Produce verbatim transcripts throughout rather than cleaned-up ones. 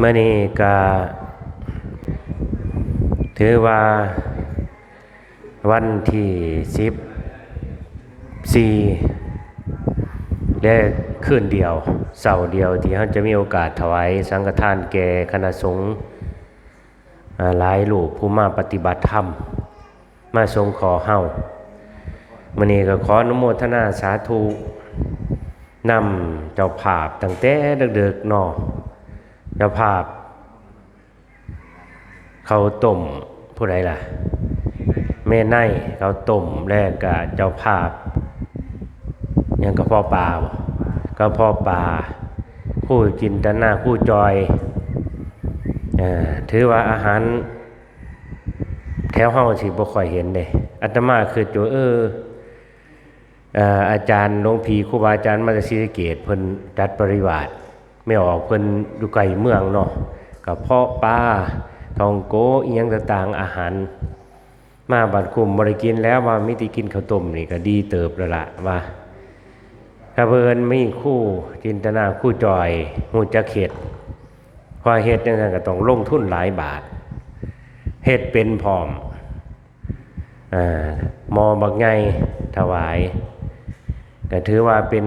มื้อนี้ก็ถือว่าวันที่สิบสี่ และคืนเดียว เช้าเดียวที่เราจะมีโอกาสถวายสังฆทานแก่คณะสงฆ์ อ่า หลายรูปผู้มาปฏิบัติธรรม มาสงเคราะห์เฮา มื้อนี้ก็ขออนุโมทนาสาธุนำเจ้าภาพตั้งแต่เดิกๆเนาะ เจ้าภาพข้าวต้มผู้ใดล่ะ แม่ไนข้าวต้ม และก็เจ้าภาพ หยัง กระเพาะปลาบ่ กระเพาะปลา ครูจินตนา ครูจอย อ่า ถือว่าอาหารแถวเฮาสิบ่ค่อยเห็นเด้ อาตมาคิดอยู่ เออ เอ่อ อาจารย์หลวงพี่ครูบาอาจารย์มาจากศรีสะเกษ เพิ่นจัดปริวาส แม่ออกเพิ่นอยู่ไกลเมืองเนาะ กระเพาะปลา ทองโก อิหยังต่างๆ อาหาร มาบัดคุ้มบ่ได้กินแล้ว ว่ามีแต่กินข้าวต้มนี่ก็ดีเติบแล้วล่ะว่า ถ้าเพิ่นมีครูจินตนา ครูจอย ฮู้จักเฮ็ด เพราะเฮ็ดจั่งซั้นก็ต้องลงทุนหลายบาท เฮ็ดเป็นพร้อม อ่า หม้อบักใหญ่ถวาย ก็ถือว่าเป็น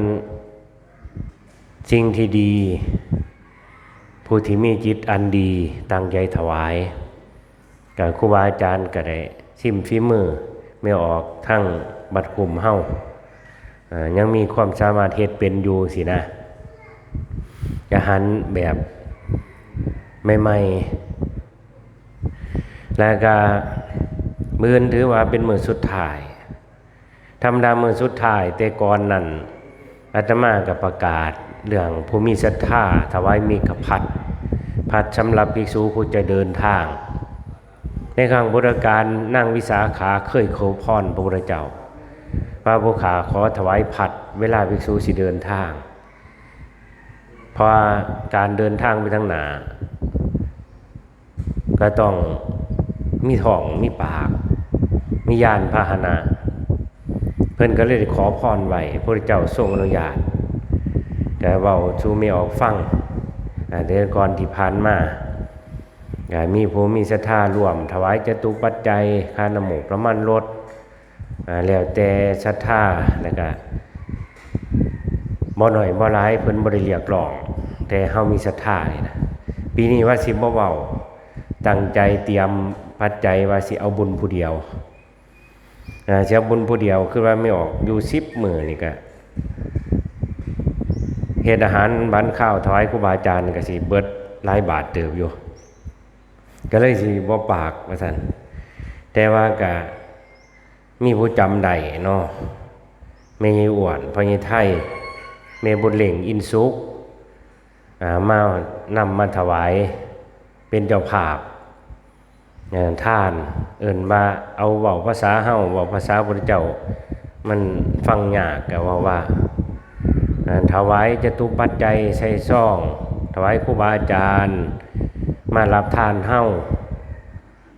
สิ่งที่ดี ผู้ที่มีจิตอันดีตั้งใจถวาย ก็ครูบาอาจารย์ก็ได้ซิมฝีมือแม่ออกทั้งบัดคุ้มเฮา อ่า ยังมีความสามารถเฮ็ดเป็นอยู่สินะ จะหันแบบใหม่ๆ แล้วก็มื้ออื่นถือว่าเป็นมื้อสุดท้าย ธรรมดามื้อสุดท้าย แต่ก่อนนั้นอาตมาก็ประกาศเรื่องผู้มีศรัทธาถวายเมฆพัด พัดสำหรับภิกษุผู้จะเดินทาง ในครั้งพุทธกาลนางวิสาขาเคยขอพรพระพุทธเจ้า ว่าผู้ข้าขอถวายพัดเวลาภิกษุสิเดินทาง เพราะว่าการเดินทางไปทางหน้า ก็ต้องมีท้องมีปาก มียานพาหนะ เพิ่นก็เลยได้ขอพรไว้ พระพุทธเจ้าทรงอนุญาต ก็เว้าสู่แม่ออกฟัง อ่า เดือนก่อนที่ผ่านมา ก็มีผู้มีศรัทธาร่วมถวายจตุปัจจัย ค่าน้ำมูกน้ำมันรถ อ่า แล้วแต่ศรัทธา แล้วก็บ่น้อยบ่หลาย เพิ่นบ่ได้เรียกร้อง แต่เฮามีศรัทธานี่นะ ปีนี้ว่าสิบ่เว้า ตั้งใจเตรียมปัจจัยว่าสิเอาบุญผู้เดียว อ่า สิเอาบุญผู้เดียว คือว่าแม่ออกอยู่สิบมื้อนี่ก็ เฮ็ดอาหารหวานคาวถวายครูบาอาจารย์ก็สิเบิดหลายบาทเติบอยู่ ก็เลยสิบ่ปากว่าซั่น แต่ว่าก็มีผู้จำได้เนาะ แม่ยายอ้วน พ่อใหญ่ไท แม่บุญเล็ง อินสุข อ่า มานำมาถวายเป็นเจ้าภาพ เอ่อ ทาน เอิ้นว่า เอาเว้าภาษาเฮา เว้าภาษาพุทธเจ้า มันฟังยาก ก็เว้าว่า อ่า ถวายจตุปัจจัยใส่ซอง ถวายครูบาอาจารย์ มารับทานเฮา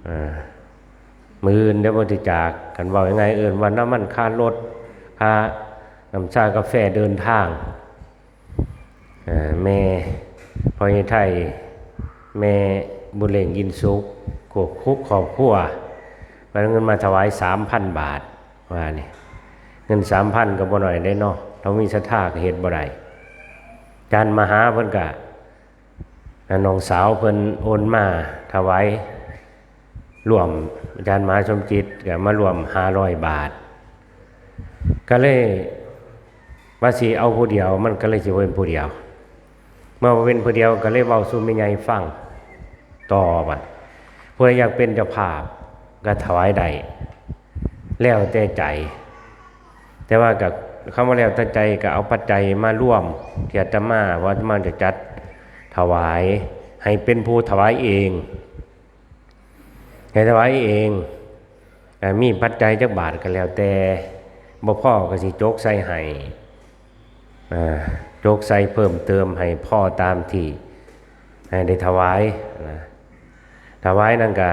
อ่า มื้ออื่นเดี๋ยวบริจาค คันเว้าง่ายๆ เอิ้นว่าน้ำมันค่ารถ ค่าน้ำชากาแฟเดินทาง อ่า แม่พ่อใหญ่ไท แม่บุญเล็ง อินสุข ครอบครัว ครอบครัว เอาเงินมาถวายสามพันบาท ว่านี่ เงินสามพันก็บ่น้อยเด้เนาะ ถ้ามีศรัทธาก็เฮ็ดบ่ได้ อาจารย์มหาเพิ่นก็ อ่า น้องสาวเพิ่นโอนมาถวาย ร่วม อาจารย์มหาสมจิตก็มาร่วมห้าร้อยบาท ก็เลยว่าสิเอาผู้เดียว มันก็เลยสิบ่เป็นผู้เดียว เมื่อบ่เป็นผู้เดียวก็เลยเว้าสู่แม่ใหญ่ฟังต่อบัด ผู้ใดอยากเป็นเจ้าภาพก็ถวายได้ แล้วแต่ใจ แต่ว่าก็ คำว่าแล้วแต่ใจก็เอาปัจจัยมารวมที่อาตมา ว่าอาตมาจะจัดถวายให้เป็นผู้ถวายเอง ให้ถวายเอง อ่า มีปัจจัยจักบาทก็แล้วแต่ บ่พอก็สิจกใส่ให้ อ่า จกใส่เพิ่มเติมให้พอตามที่ ให้ได้ถวายนะ ถวายนั่นก็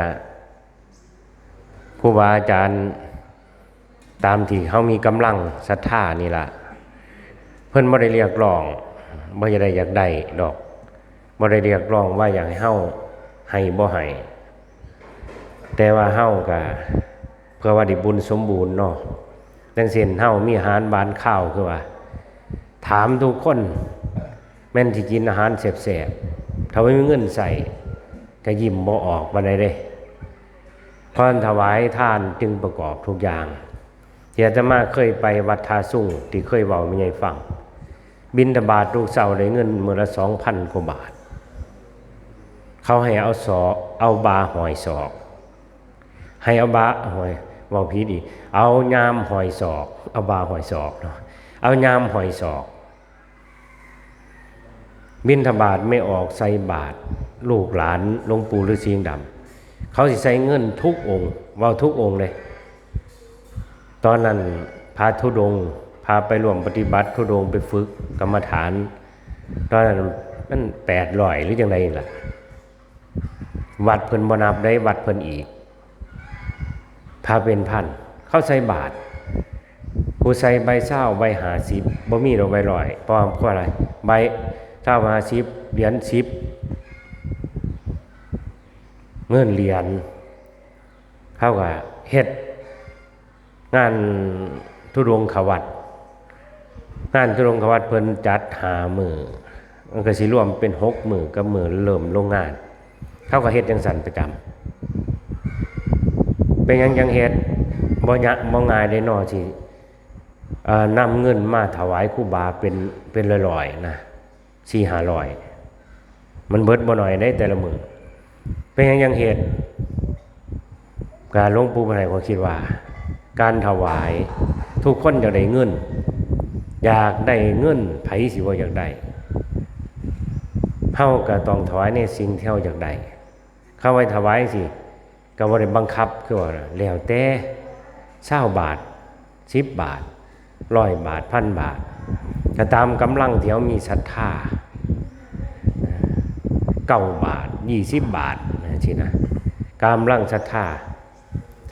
ครูบาอาจารย์ ตามที่เฮามีกำลังศรัทธานี่ล่ะ เพิ่นบ่ได้เรียกร้อง บ่ได้อยากได้ดอก บ่ได้เรียกร้องว่าอยากให้เฮาให้บ่ให้ แต่ว่าเฮาก็เพื่อว่าได้บุญสมบูรณ์เนาะ จั่งเช่นเฮามีอาหารหวานคาว คือว่า ถามทุกคน แม่นสิกินอาหารแซ่บๆ ถ้าบ่มีเงินใช้ก็ยิ้มบ่ออกปานใดเด้ เพราะถวายทานจึงประกอบทุกอย่าง ที่อาตมาเคยไปวัดท่าซุง ที่เคยเว้าแม่ใหญ่ฟัง บิณฑบาตทุกเช้าได้เงินมื้อละสองพันกว่าบาท เขาให้เอาศอก เอาบ่าห้อยศอก ให้เอาบ่าห้อย เว้าผิดอีก เอายามห้อยศอก เอาบ่าห้อยศอกเนาะ เอายามห้อยศอก บิณฑบาตไม่ออกใส่บาตร ลูกหลานหลวงปู่ฤาษีดำ เขาสิใส่เงินทุกองค์ เว้าทุกองค์เลย ตอนนั้นพระธุดงค์ พาไปร่วมปฏิบัติธุดงค์ ไปฝึกกรรมฐาน ตอนนั้นมันแปดร้อยหรือจั่งใดล่ะ วัดเพิ่นบ่นับได้ วัดเพิ่นอีก พระเป็นพัน เขาใส่บาตร ผู้ใส่ใบซาว ใบห้าสิบ บ่มีดอกใบร้อย เพราะว่าอะไร ใบซาว ห้าสิบ เหรียญสิบ เงินเหรียญ เขาก็เฮ็ดงานธุดงควัตร งานธุดงควัตรเพิ่นจัดห้ามื้อ มันก็สิรวมเป็นหกมื้อกับมื้อเริ่มลงงาน เขาก็เฮ็ดจั่งซั้นประจำ เป็นหยังจั่งเฮ็ด บ่ยะ บ่ง่ายเด้เนาะ สิ เอ่อ นำเงินมาถวายครูบาเป็น เป็นร้อยๆ นะ สี่ห้าร้อย มันเบิดบ่น้อยเด้แต่ละมื้อ เป็นหยังจั่งเฮ็ด ก็หลวงปู่เพิ่นให้ข้อคิดว่า การถวาย ทุกคนอยากได้เงิน อยากได้เงิน ไผสิบ่อยากได้ เฮาก็ต้องถวายในสิ่งที่เฮาอยากได้ เขาไว้ถวายสิ ก็บ่ได้บังคับ คือว่าแล้วแต่ ซาวบาท สิบบาท ร้อยบาท พันบาท ก็ตามกำลังที่เฮามีศรัทธา เก้าบาท ยี่สิบบาท จั่งซี้นะ กำลังศรัทธา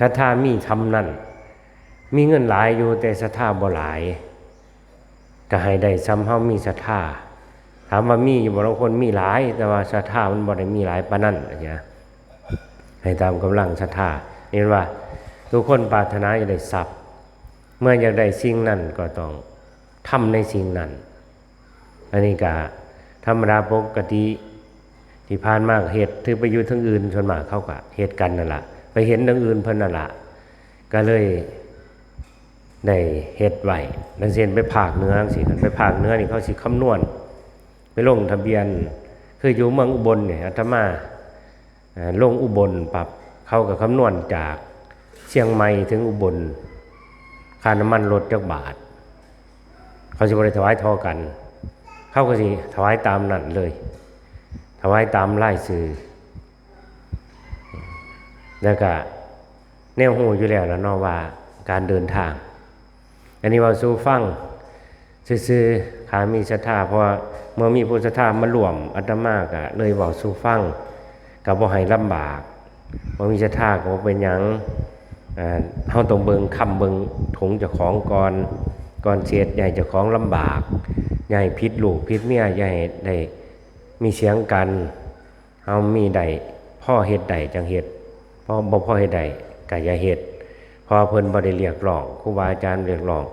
ศรัทธามีส่ำนั้น มีเงินหลายอยู่ แต่ศรัทธาบ่หลาย ก็ให้ได้ส่ำเฮามีศรัทธา ถามว่ามีอยู่บ่ ลางคนมีหลาย แต่ว่าศรัทธามันบ่ได้มีหลายปานนั้นนะ ให้ตามกำลังศรัทธา เห็นว่าทุกคนปรารถนาอยากได้ทรัพย์ เมื่ออยากได้สิ่งนั้นก็ต้องทำในสิ่งนั้น อันนี้ก็ธรรมดาปกติ ที่ผ่านมาก็เฮ็ด ถือไปอยู่ทางอื่น ส่วนมากเขาก็เฮ็ดกันนั่นล่ะ ไปเห็นทางอื่นเพิ่นนั่นล่ะ ก็เลยได้เฮ็ดไว้ ดังเช่นไปภาคเหนือจั่งซี้ คันไปภาคเหนือนี่เขาสิคำนวณ ไปลงทะเบียน คืออยู่เมืองอุบลนี่ อาตมา เอ่อ ลงอุบลปั๊บ เขาก็คำนวณจากเชียงใหม่ถึงอุบล ค่าน้ำมันรถจักบาท เขาสิบ่ได้ถวายเท่ากัน เขาก็สิถวายตามนั้นเลย ถวายตามรายชื่อ แล้วก็แนวฮู้อยู่แล้วล่ะเนาะว่าการเดินทาง อันนี้เว้าสู่ฟังซื่อๆ ถ้ามีศรัทธา เพราะว่าเมื่อมีผู้ศรัทธามาร่วม อาตมาก็เลยเว้าสู่ฟัง ก็บ่ให้ลำบาก บ่มีศรัทธาก็บ่เป็นหยัง อ่า เฮาต้องเบิ่งคำเบิ่งถุงเจ้าของก่อน ก่อนสิเฮ็ด อย่าให้เจ้าของลำบาก อย่าให้ผิดลูกผิดเมีย อย่าให้ได้มีเถียงกัน เฮามีได้ พอเฮ็ดได้จั่งเฮ็ด พอบ่พอเฮ็ดได้ก็อย่าเฮ็ด เพราะเพิ่นบ่ได้เรียกร้อง ครูบาอาจารย์เรียกร้อง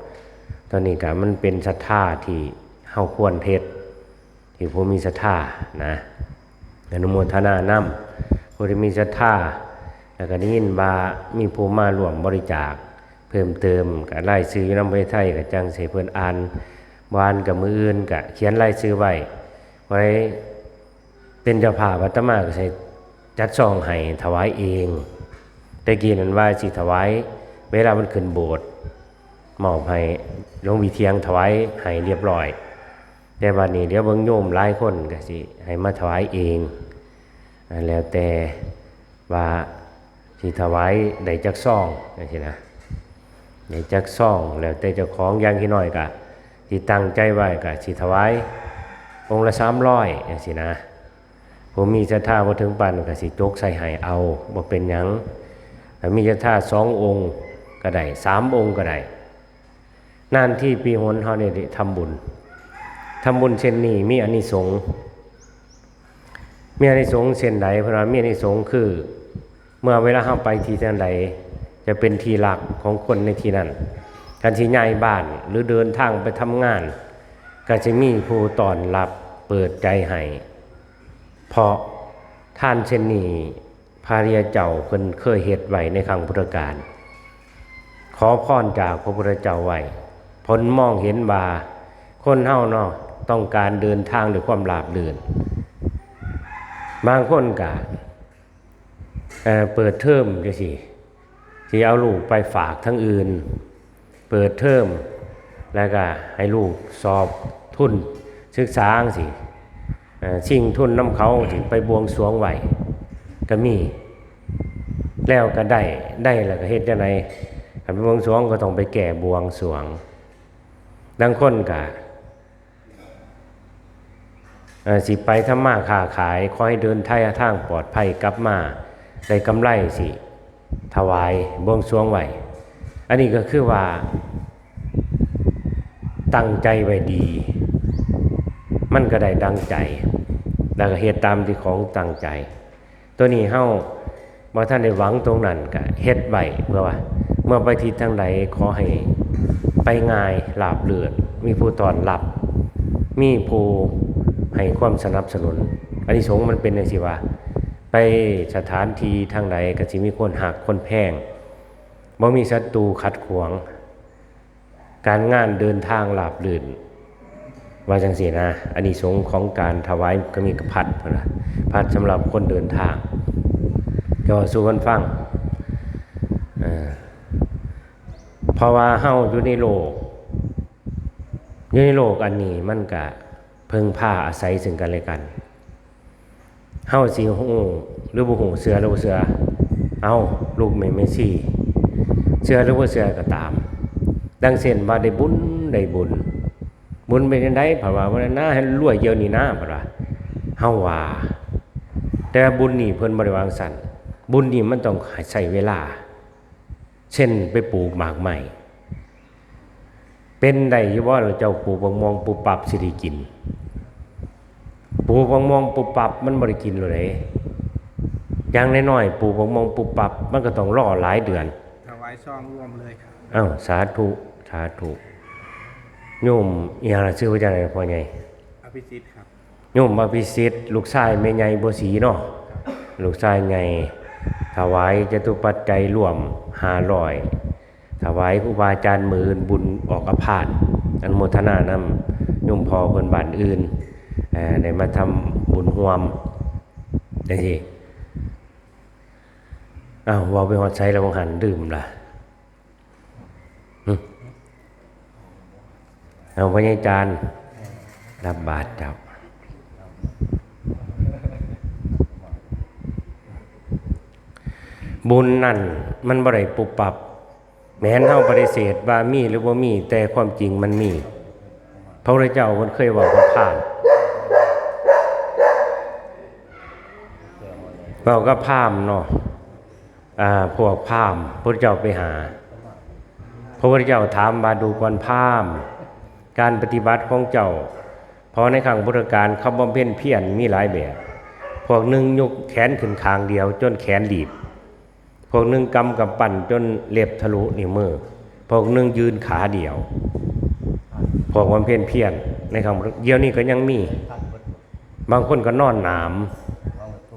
ตอนนี้ก็มันเป็นศรัทธาที่เฮาควรเฮ็ด ที่ผู้มีศรัทธานะ อนุโมทนานำ ผู้ที่มีศรัทธา แล้วก็ได้ยินว่ามีผู้มาร่วมบริจาคเพิ่มเติม ก็รายชื่ออยู่นำประเทศไทย ก็จั่งสิให้เพิ่นอ่าน บ่อ่านก็มื้ออื่นก็เขียนรายชื่อไว้ ไว้ เป็นเจ้าภาพ อาตมาก็สิจัดซองให้ถวายเอง แต่กี้นั้นว่าสิถวาย เวลามันขึ้นโบสถ์ มอบให้หลวงพี่เที่ยงถวายให้เรียบร้อย แต่บัดนี้เดี๋ยวเบิ่งโยมหลายคนก็สิให้มาถวายเอง อ่า แล้วแต่ว่าสิถวายได้จักซองจั่งซี้นะ ได้จักซอง แล้วแต่เจ้าของ อย่างขี้น้อยก็สิตั้งใจไว้ก็สิถวายองค์ละสามร้อยจั่งซี้นะ ผู้มีศรัทธาบ่ถึงปานก็สิจกใส่ให้เอา บ่เป็นหยัง ถ้ามีศรัทธาสององค์ก็ได้ สามองค์ก็ได้ นานทีปีหนเฮานี่ได้ทำบุญ ทำบุญเช่นนี้มีอานิสงส์ มีอานิสงส์เช่นใด เพิ่นว่ามีอานิสงส์คือ เมื่อเวลาเฮาไปที่ทางใด จะเป็นที่รักของคนในที่นั้น การสิย้ายบ้านหรือเดินทางไปทำงาน ก็จะมีผู้ต้อนรับเปิดใจให้ เพราะทานเช่นนี้ พระริยเจ้าเพิ่นเคยเฮ็ดไว้ในครั้งพุทธกาล ขอพรจากพระพุทธเจ้าไว้ เพิ่นมองเห็นว่าคนเฮาเนาะต้องการเดินทางด้วยความราบรื่น บางคนก็ เอ่อ เปิดเทอมจังซี้ สิเอาลูกไปฝากทางอื่น เปิดเทอม แล้วก็ให้ลูกสอบทุนศึกษาจังซี้ เอ่อ ชิงทุนนำเขาสิไปบวงสรวงไว้ ก็มี แล้วก็ได้ ได้แล้วก็เฮ็ดจั่งใด คันไปบวงสรวงก็ต้องไปแก้บวงสรวง ลางคนก็ เอ่อ สิไปทำมาค้าขาย ขอให้เดินทางปลอดภัยกลับมา ได้กำไรสิ ถวายบวงสรวงไว้ อันนี้ก็คือว่า ตั้งใจไว้ดี มันก็ได้ดังใจ แล้วก็เฮ็ดตามที่ของตั้งใจ ตัวนี้เฮาบ่ทันได้หวังตรงนั้นก็เฮ็ดไว้ เพื่อว่า เมื่อไปทิศทางใดขอให้ไปง่ายราบรื่น มีผู้ต้อนรับ มีผู้ให้ความสนับสนุน อานิสงส์มันเป็นจังซี้ว่า ไปสถานที่ทางใดก็สิมีคนฮักคนแพง บ่มีศัตรูขัดขวาง การงานเดินทางราบรื่น ว่าจังซี้นะ อานิสงส์ของการถวายก็มีกระพัดพุ้นนะ พัดสำหรับคนเดินทาง ก็สู่กันฟัง เอ่อ เพราะว่าเฮาอยู่ในโลก อยู่ในโลกอันนี้มันก็เพิ่งพาอาศัยซึ่งกันและกัน เฮาสิฮู้หรือบ่ฮู้ เชื่อหรือบ่เชื่อ เอ้า ลูกแม่แม่ชี เชื่อหรือบ่เชื่อก็ตาม ดังเช่นว่าได้บุญ ได้บุญ บุญเป็นจั่งใด เพิ่นว่า ว่านะ ให้รวยเดี๋ยวนี้นะ เพิ่นว่า เฮาว่า แต่บุญนี่เพิ่นบ่ได้ว่าจั่งซั้น บุญนี่มันต้องใช้เวลา เช่นไปปลูกหมากไม้ เป็นได้อยู่บ่ล่ะ เจ้าปลูกบักม่วงปุบปับสิได้กิน ปลูกบักม่วงปุบปับมันบ่ได้กินเลย อย่างน้อยๆ ปลูกบักม่วงปุบปับมันก็ต้องรอหลายเดือน ถวายซองรวมเลยครับ อ้าว สาธุ สาธุ โยมอีหยังล่ะ ชื่อว่าจั่งใดพ่อใหญ่ อภิสิทธิ์ครับ โยมอภิสิทธิ์ ลูกชายแม่ใหญ่บัวศรีเนาะ ลูกชายใหญ่ ถวายจตุปัจจัยรวมห้าร้อย ถวายครูบาอาจารย์มื้ออื่นบุญออกอภาส อนุโมทนานำโยมพ่อเพิ่นบ้านอื่น เอ่อ ได้มาทำบุญร่วมจังซี้ อ้าว เว้าไปฮอดไสแล้ว บ่หันลืมล่ะ หึ เอา พระอาจารย์ รับบาตรเจ้า บุญนั่นมันบ่ได้ปุบปับ แม้นเฮาปฏิเสธว่ามีหรือบ่มี แต่ความจริงมันมี พระพุทธเจ้าเพิ่นเคยเว้ากับพราหมณ์ เว้ากับพราหมณ์เนาะ อ่า พวกพราหมณ์ พระพุทธเจ้าไปหา พระพุทธเจ้าถามว่า ดูก่อนพราหมณ์ การปฏิบัติของเจ้า เพราะในครั้งพุทธกาลเขาบำเพ็ญเพียรมีหลายแบบ พวกหนึ่งยกแขนขึ้นข้างเดียวจนแขนหลีบ พวกหนึ่งกำกำปั้นจนเล็บทะลุนิ้วมือ พวกหนึ่งยืนขาเดียว พวกบำเพ็ญเพียรในครั้งพุทธ เดี๋ยวนี้ก็ยังมี บางคนก็นอนหนาม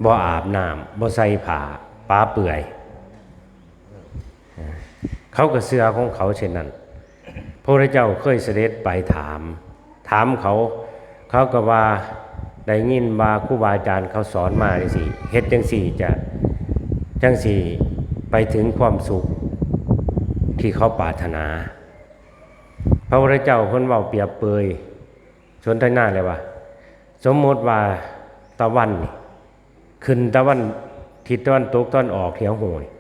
บ่อาบน้ำ บ่ใส่ผ้า ปาเปลือย เขาก็เชื่อของเขาเช่นนั้น พระพุทธเจ้าเคยเสด็จไปถาม ถามเขา เขาก็ว่าได้ยินว่าครูบาอาจารย์เขาสอนมาจังซี้ เฮ็ดจังซี้จะ จังซี้ไปถึงความสุขที่เขาปรารถนา พระพุทธเจ้าเพิ่นเว้าเปรียบเปรยสนทนาเลยว่า สมมติว่าตะวันนี่ ขึ้นตะวัน ทิศตะวันตกตะวันออกที่เฮาฮู้นี่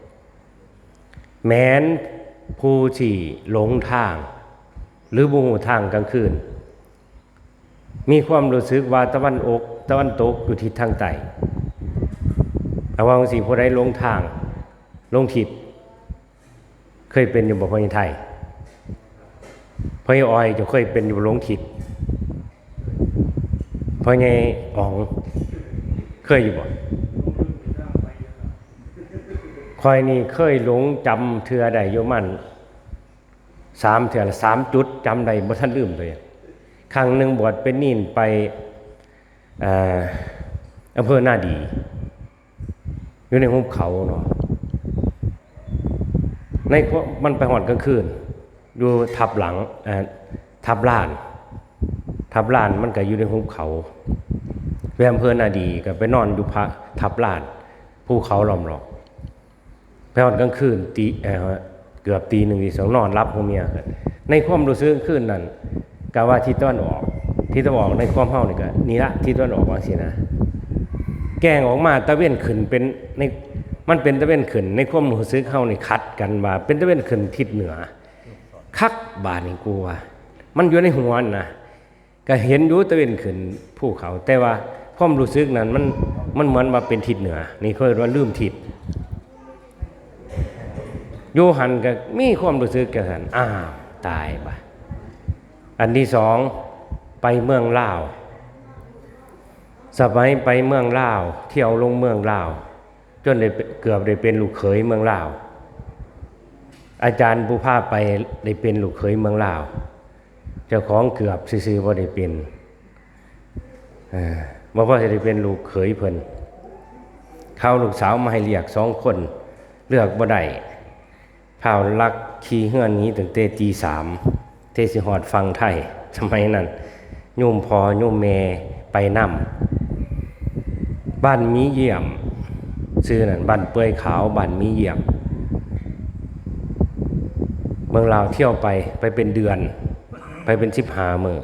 แม้นผู้ที่หลงทาง หรือบ่ฮู้ทางกลางคืน มีความรู้สึกว่าตะวันออก ตะวันตกอยู่ทิศทางใต้ เอาว่าจังซี้ ผู้ใดหลงทาง หลงทิศ เคยเป็นอยู่บ่ พ่อใหญ่ไทย พ่อใหญ่อ้อย เจ้าเคยเป็นอยู่บ่ หลงทิศ พ่อใหญ่อ๋อง เค เคยอยู่บ่? ข้อยนี่เคยหลงจำเทื่อได้อยู่มันสามเทื่อละ สามจุดจำได้บ่ทันลืมเลย ครั้งหนึ่งบวชเป็นเณรไป เอ่อ อำเภอนาดี อยู่ในหุบเขาเนาะ ในพวกมันไปฮอดกลางคืน อยู่ทับหลัง เอ่อ ทับลาน ทับลานมันก็อยู่ในหุบเขา ไปอำเภอนาดีก็ไปนอนอยู่พระทับลาน ภูเขาล้อมรอบ ไปฮอดกลางคืนตี เอ่อ เกือบตีหนึ่งตีสอง นอนหลับหัวเมียกัน ในความรู้สึกคืนนั้น กะว่าทิศตะวันออก ทิศตะวันออกในความเฮานี่ก็นี่ละทิศตะวันออกว่าสินะ แกงออกมาตะเวนขึ้นเป็นใน มันเป็นตะเวนขึ้น ในความรู้สึกเฮานี่ขัดกันว่าเป็นตะเวนขึ้นทิศเหนือ คักบาดนี่กูว่า มันอยู่ในหัวนะ ก็เห็นอยู่ตะเวนขึ้นภูเขา แต่ว่าความรู้สึกนั้นมัน มันเหมือนว่าเป็นทิศเหนือ นี่เขาเรียกว่าลืมทิศ อยู่หั่นก็มีความรู้สึกจังซั่น อ้าว ตายบาด อันที่สอง ไปเมืองลาว สมัยไปเมืองลาว เที่ยวลงเมืองลาว จนได้เป- เกือบได้เป็นลูกเขยเมืองลาว อาจารย์ผู้พาไปได้เป็นลูกเขยเมืองลาว เจ้าของเกือบซื่อๆ บ่ได้เป็น เอ่อ บ่พอสิได้เป็นลูกเขยเพิ่น เขาเอาลูกสาวมาให้เลือกสองคน เลือกบ่ได้ พากันลักขี่เฮือหนีตั้งแต่ตีสาม เทสิฮอดฝั่งไทย สมัยนั้น โยมพ่อโยมแม่ไปนำ บ้านหมีเยี่ยม ชื่อนั้น บ้านเปื่อยขาว บ้านหมีเยี่ยม เมืองลาวเที่ยวไป ไปเป็นเดือน ไปเป็นสิบห้ามื้อ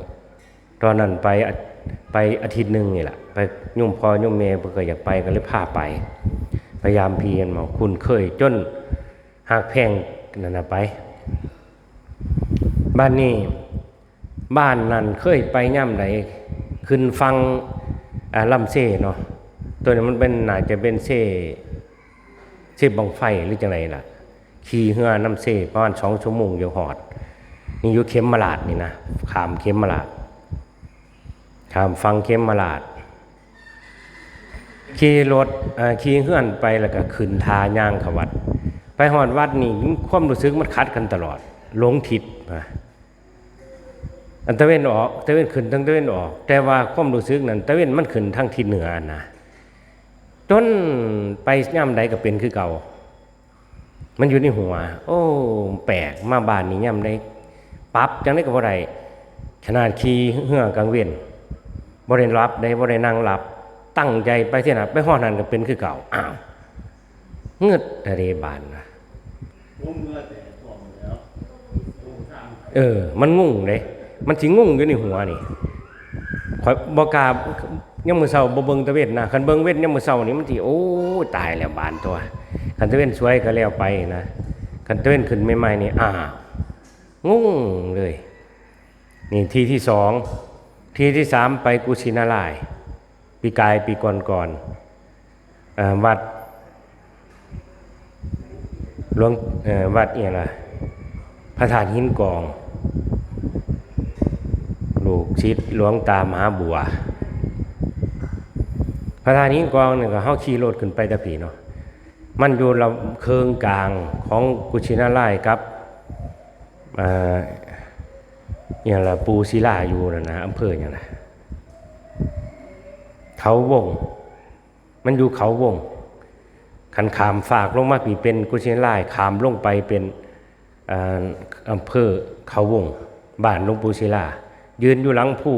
ตอนนั้นไปอา- ไปอาทิตย์หนึ่งนี่แหละ ไปโยมพ่อโยมแม่เพิ่นก็อยากไป ก็เลยพาไป พยายามพี่กันมาคุ้นเคย จนฮักแพงนั่นน่ะไป บ้านนี้ บ้านนั้นเคยไปยามใด ขึ้นฝั่ง อ่า ลำเซเนาะ ตัวนี้มันเป็น น่าจะเป็นเซ เซบั้งไฟหรือจังไดล่ะ ขี่เฮือนำเซประมาณสองชั่วโมงจั่งฮอด นี่อยู่เขมราฐนี่นะ ข้ามเขมราฐ ข้ามฝั่งเขมราฐ ขี่รถ เอ่อ ขี่เฮือนไปแล้วก็ขึ้นท่าย่างเข้าวัด ไปฮอดวัดนี่ความรู้สึกมันขัดกันตลอด หลงทิศนะ อันตะเวนออก ตะเวนขึ้นทางตะเวนออก แต่ว่าความรู้สึกนั้นตะเวนมันขึ้นทางทิศเหนือนะ จนไปยามใดก็เป็นคือเก่า มันอยู่ในหัว โอ้ แปลก มาบ้านนี่ยามใด ปรับจังได๋ก็บ่ได้ ขนาดขี่เฮือกลางเว็น บ่ได้หลับเด้ บ่ได้นั่งหลับ ตั้งใจไปเทื่อนั้น ไปฮอดนั่นก็เป็นคือเก่า อ้าว งึดอะเด้บาดนะ เออ มันงงเด้ มันสิงงอยู่ในหัวนี่ ข้อยบ่กล้า ยามมื้อเช้าบ่เบิ่งตะเว็นนะ คันเบิ่งเว็นยามมื้อเช้านี่มันสิ โอ้ย ตายแล้วบาดตั๊ว คันตะเว็นสวยก็แล้วไปนะ คันตะเว็นขึ้นใหม่ๆนี่ อ้าว งงเลย นี่ที่ที่สอง ที่ที่สามไปกุชินารายณ์ ปีกายปีก่อนๆ เอ่อ วัดหลวง เอ่อ วัดอิหยังล่ะ พระธาตุหินกอง ลูกศิษย์หลวงตามหาบัว พระธาตุหินกองนี่ก็เฮาขี่รถขึ้นไปแต่พี้เนาะ มันอยู่ระ- เคิงกลางของกุชินารายณ์กับ เอ่อ อิหยังล่ะ ปูศิลาอยู่นั่นนะ อำเภอหยังล่ะ เขาวง มันอยู่เขาวง คันข้ามฟากลงมาพี้เป็นกุชินารายณ์ ข้ามลงไปเป็น เอ่อ อำเภอเขาวง บ้านหลวงปู่ศิลา ยืนอยู่หลังภู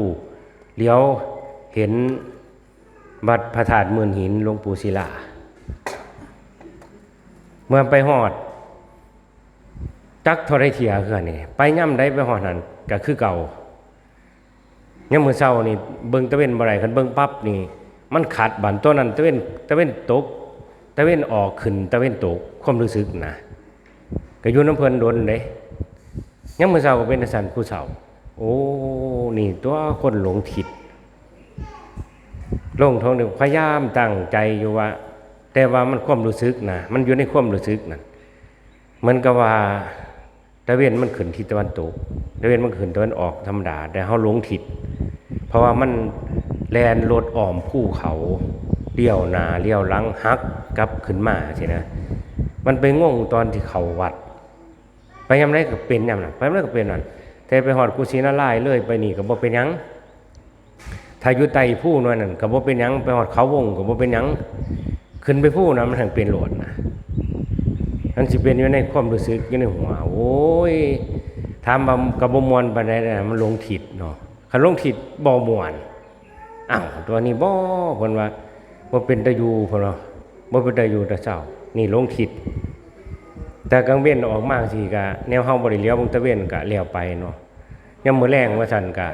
เหลียวเห็นวัดพระธาตุหมื่นหินหลวงปู่ศิลา เมื่อไปฮอด จักเท่าใดเทื่อคือกันนี่ ไปยามใดไปฮอดนั่นก็คือเก่า ยามมื้อเช้านี่เบิ่งตะเว็นบ่ได้ คันเบิ่งปั๊บนี่ มันขัด บาดตอนนั้นตะเว็น ตะเว็นตก ตะเว็นออกขึ้น ตะเว็นตก ความรู้สึกนะ ก็อยู่นำเพิ่นดนเด้ ยามมื้อเช้าก็เป็นจั่งซั้น ผู้เฒ่า โอ้ นี่ตั๊วคนหลงทิศ ลงทางนี้พยายามตั้งใจอยู่ว่า แต่ว่ามันความรู้สึกนะ มันอยู่ในความรู้สึกนะ เหมือนกับว่าตะเว็นมันขึ้นทิศตะวันตก ตะเว็นมันขึ้นตะวันออกธรรมดา แต่เฮาหลงทิศ เพราะว่ามันแล่นรถอ้อมภูเขา เลี้ยวหน้าเลี้ยวหลัง หักกลับขึ้นมาสินะ มันไปงงตอนที่เข้าวัด ไปยามใดก็เป็นยามนั้น ไปยามใดก็เป็นนั้น แต่ไปฮอดกุสินาราชเลยไปนี่ก็บ่เป็นหยัง ถ้าอยู่ใต้ภูหน่อยนั่นก็บ่เป็นหยัง ไปฮอดเขาวงก็บ่เป็นหยัง ขึ้นไปภูนะมันแห่งเป็นโลดนะ มันสิเป็นอยู่ในความรู้สึกอยู่ในหัว โอ้ย ถามว่าก็บ่ม่วนปานใดนะ มันหลงทิศเนาะ คันหลงทิศบ่ม่วน อ้าว ตัวนี้บ่ เพิ่นว่า บ่เป็นตาอยู่ เพิ่นว่า บ่เป็นตาอยู่ตาเศร้า นี่หลงทิศ แต่กลางเว็นออกมาสิกะ แนวเฮาบ่ได้เหลียวเบิ่งตะเว็นกะแล้วไปเนาะ ยามมื้อแลงว่าซั่นกะ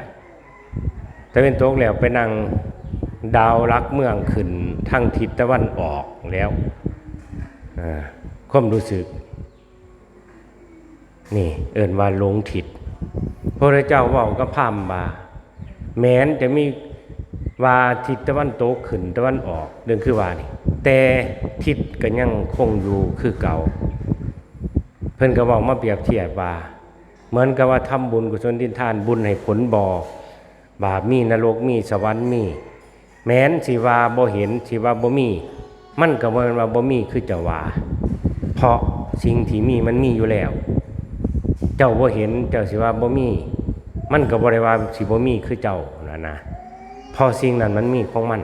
ตะเว็นตกแล้วไปนั่งดาวหลักเมืองขึ้นทางทิศตะวันออกแล้ว อ่า ความรู้สึก นี่เอิ้นว่าหลงทิศ พระพุทธเจ้าเว้ากับพราหมณ์ว่า แม้นจะมีว่าทิศตะวันตกขึ้นตะวันออก เรื่องคือว่านี่ แต่ทิศก็ยังคงอยู่คือเก่า เพิ่นก็เว้ามาเปรียบเทียบว่า เหมือนกับว่าทำบุญกุศลทินทาน บุญให้ผลบ่ ว่ามีนรกมีสวรรค์มี แม้นสิว่าบ่เห็น สิว่าบ่มี มันก็บ่แม่นว่าบ่มีคือเจ้าว่า เพราะสิ่งที่มีมันมีอยู่แล้ว เจ้าบ่เห็น เจ้าสิว่าบ่มี มันก็บ่ได้ว่าสิบ่มีคือเจ้านะนะ เพราะสิ่งนั้นมันมีของมัน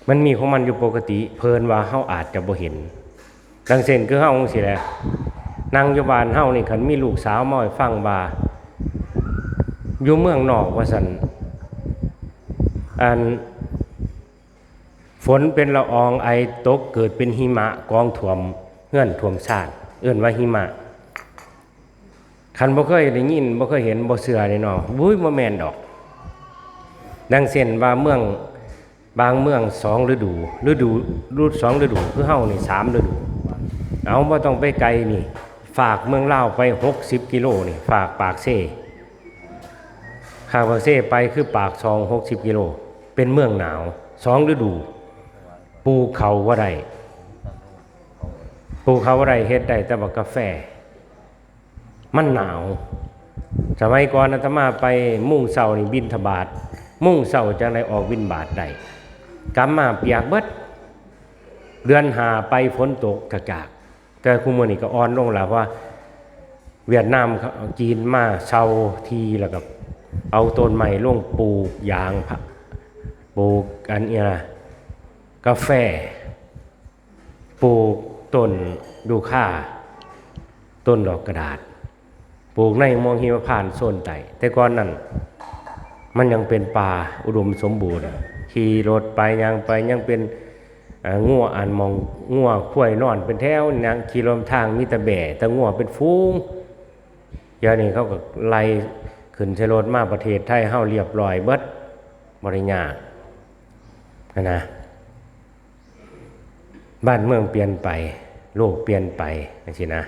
มันมีของมันอยู่ปกติ เพิ่นว่าเฮาอาจจะบ่เห็น ดังเช่นคือเฮาจั่งซี้แหละ นั่งอยู่บ้านเฮานี่ คันมีลูกสาวมาให้ฟังว่า อยู่เมืองนอกว่าซั่น อัน ฝนเป็นละอองไอตกเกิดเป็นหิมะกองท่วมเฮือนท่วมซาน เอิ้นว่าหิมะ คันบ่เคยได้ยิน บ่เคยเห็น บ่เชื่อนี่เนาะ บุ้ย บ่แม่นดอก ดังเช่นว่าเมือง บางเมืองสองฤดู ฤดู ฤดูสองฤดู คือเฮานี่สามฤดู เอา บ่ต้องไปไกลนี่ ฟากเมืองลาวไปหกสิบกิโลนี่ ฟากปากเซ ข้ามปากเซไปคือปากซอง หกสิบกิโล เป็นเมืองหนาว สองฤดู ปลูกข้าวบ่ได้ ปลูกข้าวบ่ได้ เฮ็ดได้แต่บักกาแฟ มันหนาว สมัยก่อนอาตมาไปมุ่งเช้านี่บิณฑบาต มุ่งเช้าจั่งใด๋ออกบิณฑบาตได้ กลับมาเปียกเบิด เดือนห้าไปฝนตกกากๆ แต่คุมื้อนี้ก็อ่อนลงแล้ว เพราะว่าเวียดนามเขา จีนมาเช่าที่แล้วก็เอาต้นไม้ลงปลูกยางพะ ปลูกอันเนี้ย กาแฟ ปลูกต้นยูคา ต้นดอกกระดาษ ปลูกในเมืองหิมพานต์โซนใต้ แต่ก่อนนั้นมันยังเป็นป่าอุดมสมบูรณ์ ขี่รถไป ย่างไป ยังเป็น เอ่อ งัว อันหม่องงัวควายนอนเป็นแถว ย่างขี่รถทางมีแต่แบะ แต่งัวเป็นฝูง เดี๋ยวนี้เขาก็ไล่ขึ้นใส่รถมาประเทศไทยเฮาเรียบร้อยเบิด บ่ได้ยากหั้นนะ บ้านเมืองเปลี่ยนไป โลกเปลี่ยนไปจั่งซี้นะ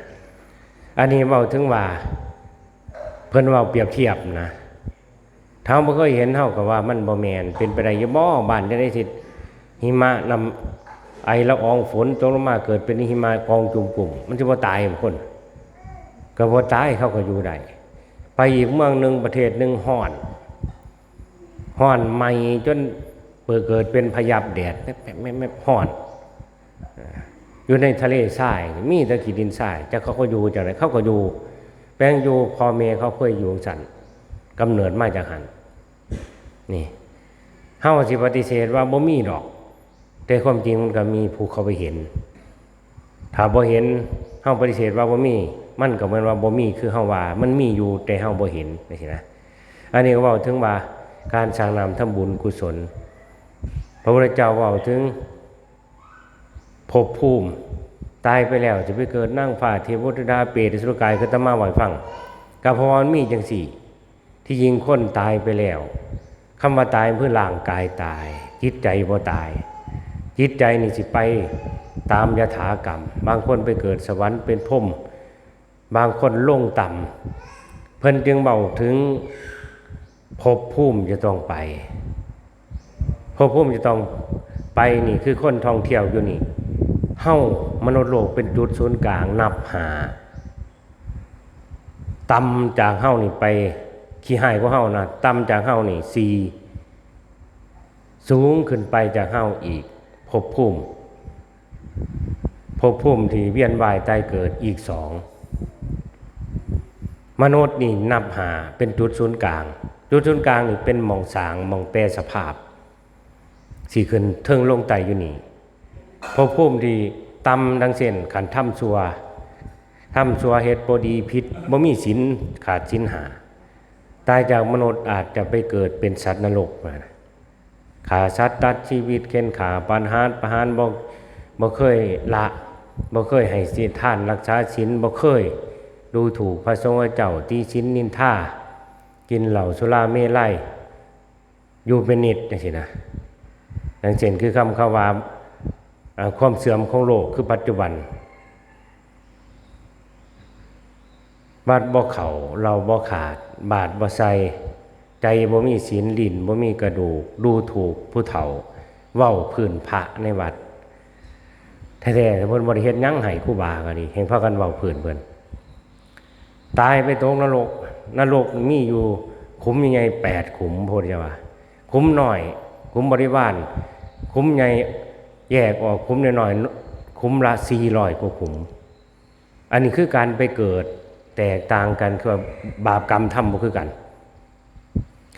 อันนี้เว้าถึงว่า เพิ่นเว้าเปรียบเทียบนะ ถ้าบ่เคยเห็นเฮาก็ว่ามันบ่แม่น เป็นไปได้อยู่บ่ บ้านจั่งใด๋สิหิมะน้ำไอละอองฝนตกลงมาเกิดเป็นหิมะกองจุ่มกุ้ม มันสิบ่ตายบ่คน ก็บ่ตาย เขาก็อยู่ได้ ไปอีกเมืองหนึ่งประเทศหนึ่งฮ้อน ฮ้อนไหม้จนเปิดเกิดเป็นพยาธิแดด แมบๆๆๆ ฮ้อน อยู่ในทะเลทราย มีแต่ขี้ดินทราย จักเขาก็อยู่จั่งใด๋ เขาก็อยู่ แปลงอยู่ พ่อแม่เขาเคยอยู่จั่งซั้น กำเนิดมาจากหั่น นี่ เฮาสิปฏิเสธว่าบ่มีดอก แต่ความจริงมันก็มีผู้เขาไปเห็น ถ้าบ่เห็น เฮาปฏิเสธว่าบ่มี มันก็เหมือนว่าบ่มี คือเฮาว่ามันมีอยู่ แต่เฮาบ่เห็น จั่งซี้นะ อันนี้ก็เว้าถึงว่าการสร้างน้ำทำบุญกุศล พระพุทธเจ้าเว้าถึงภพภูมิ ตายไปแล้วจะไปเกิดนางฟ้า เทพบุตรดา เปรต อสุรกาย คืออาตมาเว้าให้ฟัง ก็เพราะว่ามันมีจั่งซี้ ที่จริงคนตายไปแล้ว คำว่าตายคือร่างกายตาย จิตใจบ่ตาย จิตใจนี่สิไปตามยถากรรม บางคนไปเกิดสวรรค์เป็นพรหม บางคนลงต่ำ เพิ่นจึงเว้าถึงภพภูมิจะต้องไป ภพภูมิจะต้องไปนี่คือคนท่องเที่ยวอยู่นี่ เฮามนุษย์โลกเป็นจุดศูนย์กลางนับห้า ต่ำจากเฮานี่ไป ขี้ฮ้ายกว่าเฮานะ ต่ำจากเฮานี่สี่ สูงขึ้นไปจากเฮาอีกภพภูมิ ภพภูมิที่เวียนว่ายตายเกิดอีกสอง มนุษย์นี่นับห้าเป็นจุดศูนย์กลาง จุดศูนย์กลางนี่เป็นหม่องสร้างหม่องแปรสภาพ สิขึ้นเทิงลงใต้อยู่นี่ ภพภูมิที่ต่ำดังเช่น คันทำชั่ว ทำชั่วเฮ็ดบ่ดีผิด บ่มีศีล ขาดศีลห้า ตายจากมนุษย์อาจจะไปเกิดเป็นสัตว์นรกมา ฆ่าสัตว์ตัดชีวิต เฆ่นฆ่า ประหาร ประหาร บ่ บ่เคยละ บ่เคยให้ทาน รักษาศีล บ่เคยดูถูกพระสงฆ์เจ้า ติฉินนินทา กินเหล้าสุราเมรัย อยู่เป็นนิดจังซี้นะ ดังเช่นคือคำเขาว่า อ่า ความเสื่อมของโลกคือปัจจุบัน บาดบ่เข้า เหล้าบ่ขาด บาดบ่ใส่ ใจบ่มีศีล ลิ้นบ่มีกระดูก ดูถูกผู้เฒ่า เว้าพื้นพระในวัด แท้ๆ เพิ่นบ่ได้เฮ็ดหยังให้ครูบาก็ดี แฮ่งพากันเว้าพื้นเพิ่น ตายไปตกนรก นรกมีอยู่ขุมใหญ่ๆ แปดขุม พระพุทธเจ้าว่า ขุมน้อย ขุมบริวาร ขุมใหญ่แยกออก ขุมน้อยๆ ขุมละสี่ร้อยกว่าขุม อันนี้คือการไปเกิดแตกต่างกัน คือว่าบาปกรรมทำบ่คือกัน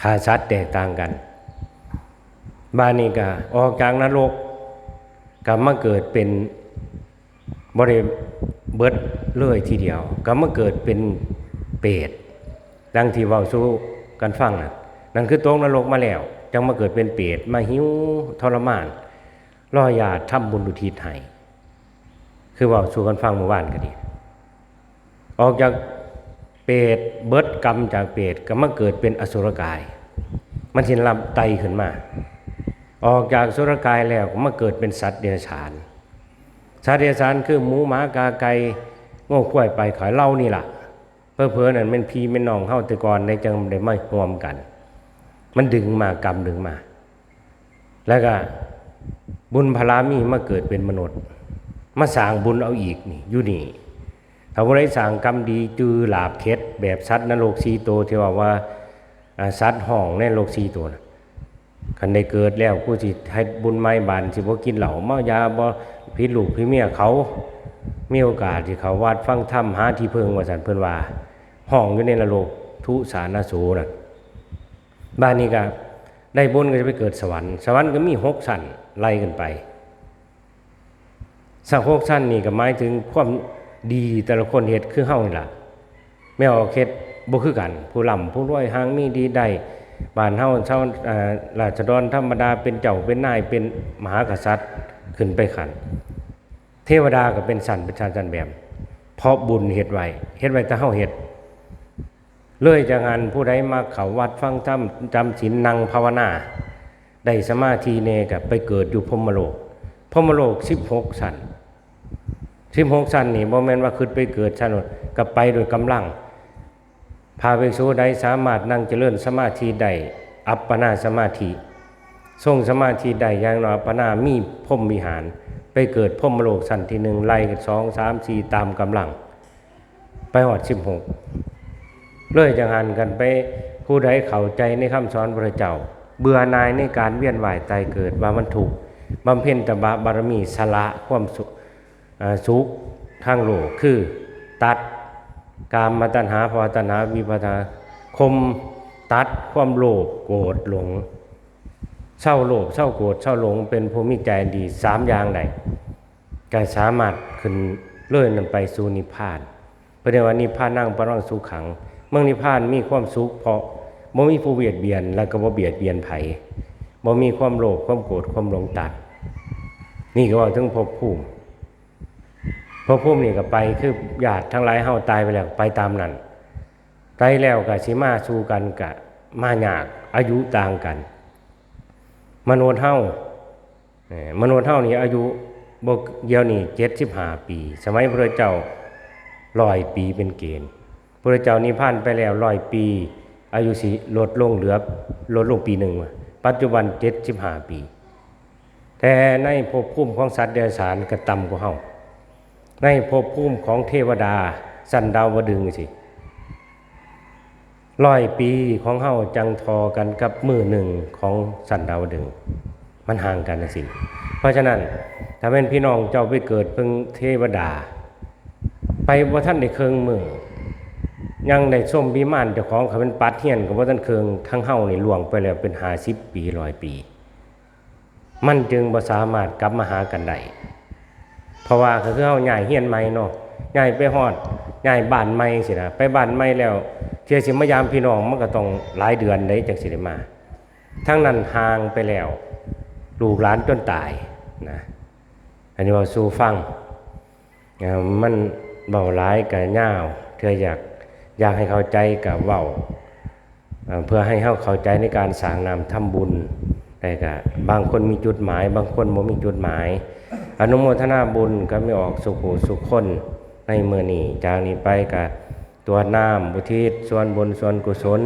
ฆ่าสัตว์แตกต่างกัน บาดนี้ก็ออกจากนรก ก็มาเกิดเป็น บ่ได้เบิดเลยทีเดียว ก็มาเกิดเป็นเปรต ดังที่เว้าสู่กันฟังน่ะ นั่นคือตกนรกมาแล้ว จังมาเกิดเป็นเปรต มาหิวทรมาน รอญาติทำบุญอุทิศให้ คือเว้าสู่กันฟังเมื่อวานก็ดี ออกจากเปรต เบิดกรรมจากเปรต ก็มาเกิดเป็นอสุรกาย มันสิรับไต่ขึ้นมา ออกจากอสุรกายแล้วก็มาเกิดเป็นสัตว์เดรัจฉาน สัตว์เดรัจฉานคือหมูหมากาไก่ งัวควายไปขายเหล้านี่ล่ะ เผลอๆ นั่นแม่นพี่แม่นน้องเฮาแต่ก่อนได้จังได้มาร่วมกัน มันดึงมา กรรมดึงมา แล้วก็บุญพลามีมาเกิดเป็นมนุษย์ มาสร้างบุญเอาอีกนี่ อยู่นี่ ถ้าผู้ใดสร้างกรรมดี จือลาภเข็ด แบบสัตว์นรกสี่ตัวที่ว่าว่า อ่า สัตว์ฮ้องในนรกสี่ตัวน่ะ คันได้เกิดแล้ว กูสิเฮ็ดบุญใหม่ บาดสิบ่กินเหล้าเมายา บ่ผิดลูกผิดเมียเขา มีโอกาสสิเข้าวัดฟังธรรม หาที่พึ่ง ว่าซั่น เพิ่นว่า ฮ้องอยู่ในนรกทุสานาสูนั่น บาดนี้ก็ได้บุญก็จะไปเกิดสวรรค์ สวรรค์ก็มีหกชั้นไล่ขึ้นไป สักหกชั้นนี่ก็หมายถึงความดีแต่ละคนเฮ็ด คือเฮานี่ล่ะ แม่นออกเฮ็ดบ่คือกัน ผู้ร่ำผู้รวย ห่างมีดีได้ บ้านเฮาชาว เอ่อ ราษฎรธรรมดา เป็นเจ้าเป็นนาย เป็นมหากษัตริย์ ขึ้นไปขั้น เทวดาก็เป็นชั้น เป็นชั้น ชั้นแบบ เพราะบุญเฮ็ดไว้ เฮ็ดไว้แต่เฮาเฮ็ด เลยจากนั้นผู้ใดมาเข้าวัดฟังธรรม จำศีล นั่งภาวนา ได้สมาธิแน่ก็ไปเกิดอยู่พรหมโลก พรหมโลกสิบหกชั้น สิบหกชั้นนี่บ่แม่นว่าขึ้นไปเกิดชั้น ก็ไปโดยกำลัง พระภิกษุใดสามารถนั่งเจริญสมาธิได้ อัปปนาสมาธิ ทรงสมาธิได้อย่างน้อยอัปปนา มีพรหมวิหาร ไปเกิดพรหมโลกชั้นที่หนึ่ง ไล่สอง สาม สี่ ตามกำลัง ไปฮอดสิบหก เลยจังหันกันไป ผู้ใดเข้าใจในคำสอนพระเจ้า เบื่อหน่ายในการเวียนว่ายตายเกิด ว่ามันทุกข์ บำเพ็ญตบะบารมี สละความสุข อ่า สุขทางโลก คือตัดกามตัณหา ภวตัณหา วิภวตัณหา ข่ม ตัดความโลภ โกรธ หลง เศร้าโลภ เศร้าโกรธ เศร้าหลง เป็นผู้มีใจดีสามอย่างได้ ก็สามารถขึ้นเลยนั้นไปสู่นิพพาน เพิ่นเรียกว่านิพพานังปรังสุขัง เมืองนิพพานมีความสุข เพราะบ่มีผู้เบียดเบียน แล้วก็บ่เบียดเบียนไผ บ่มีความโลภ ความโกรธ ความหลงตัด นี่ก็เว้าถึงภพภูมิ ภพภูมินี่ก็ไป คือญาติทั้งหลายเฮาตายไปแล้วก็ไปตามนั้น ตายแล้วก็สิมาสู่กันก็มายาก อายุต่างกัน มนุษย์เฮา เอ่อ มนุษย์เฮานี่อายุบ่ เดี๋ยวนี้เจ็ดสิบห้าปี สมัยพระเจ้าร้อยปีเป็นเกณฑ์ พระเจ้านิพพานไปแล้วร้อยปี อายุสิลดลงเหลือ ลดลงปีหนึ่ง ปัจจุบันเจ็ดสิบห้าปี แต่ในภพภูมิของสัตว์เดรัจฉานก็ต่ำกว่าเฮา ในภพภูมิของเทวดาชั้นดาวดึงสิ ร้อยปีของเฮาจั่งทอกันกับมื้อหนึ่งของชั้นดาวดึง มันห่างกันจั่งซี้ เพราะฉะนั้น ถ้าแม่นพี่น้องเจ้าไปเกิดเพิ่งเทวดา ไปบ่ทันได้เคิ่งมื้อ ยังได้ชมวิมานเจ้าของ คันแม่นปัดเฮือนก็บ่ทันเคิ่ง ทั้งเฮานี่ล่วงไปแล้วเป็นห้าสิบปี ร้อยปี มันจึงบ่สามารถกลับมาหากันได้ เพราะว่าก็คือเฮาย้ายเฮือนใหม่เนาะ ย้ายไปฮอด ย้ายบ้านใหม่จั่งซี้นะ ไปบ้านใหม่แล้ว เทื่อสิมายามพี่น้องมันก็ต้องหลายเดือนเด้ จั่งสิได้มา ทั้งนั้นห่างไปแล้ว ลูกหลานจนตายนะ อันนี้เว้าสู่ฟัง เอ่อ มันเว้าหลายก็ยาว เทื่ออยาก อยากให้เข้าใจก็เว้า เอ่อ เพื่อให้เฮาเข้าใจในการสร้างน้ำทำบุญ แต่ก็บางคนมีจุดหมาย บางคนบ่มีจุดหมาย อนุโมทนาบุญกับแม่ออกสู่ผู้สู่คนในมื้อนี้ จากนี้ไปก็ตรวจน้ำอุทิศส่วนบุญส่วนกุศล